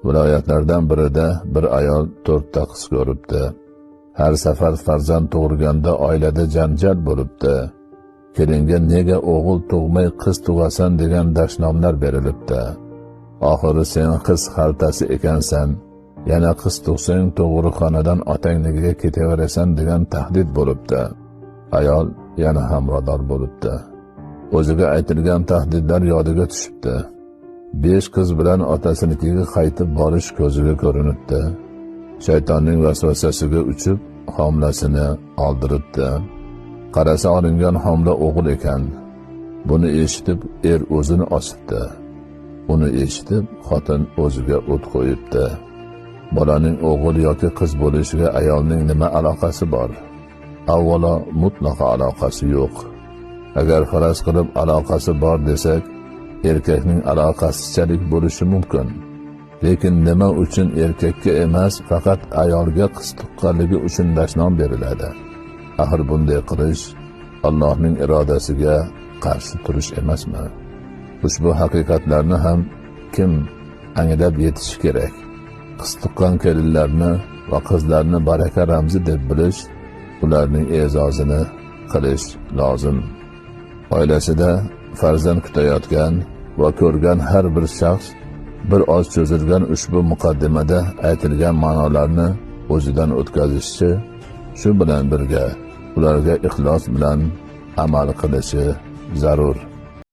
Viloyatlardan birida bir ayol 4 ta qiz ko'ribdi. Har safar farzand tug'ilganda oilada janjal bo'libdi. Kelinga nega o'g'il tug'may qiz tug'asan degan dashnomlar berilibdi. Oxiri sen qiz xaltasi ekansan, yana qiz tug'sang tug'ruqxonadan otangnikiga ketaverasan degan tahdid bo'libdi. Ayol yana hamrodor bo'libdi. O'ziga aytilgan tahdidlar yodiga tushibdi. 5 qiz bilan otasinikiga qaytib borish ko'ziga ko'rinibdi. Shaytonning vasvasasiga uchib homilasini oldiribdi. Qarasa olingan homila o'g'il ekan. Buni eshitib er o'zini osibdi. Uni eshitib xotin o'ziga o't qo'yibdi. Bolaning o'g'il yoki qiz bo'lishiga ayolning nima aloqasi bor? Avvalo mutlaqo aloqasi yo'q. Agar faraz qilib aloqasi bor desak, erkakning aloqasichalik bo'lishi mumkin. Lekin nima uchun erkakka emas, faqat ayolga qiz tuqqanligi uchun dashnom beriladi? Axir bunday qilish Allohning irodasiga qarshi turish emasmi? Ushbu haqiqatlarni ham kim anglab yetishi kerak. Qiz tuqqan kelinlarni va qizlarni baraka ramzi deb bilish, ularning e'zozini qilish lozim. Oilasida farzand kutayotgan va ko'rgan har bir shaxs bir oz cho'zilgan ushbu muqaddimada aytilgan ma'nolarni o'zidan o'tkazishi, shu bilan birga ularga ixlos bilan amal qilishi zarur.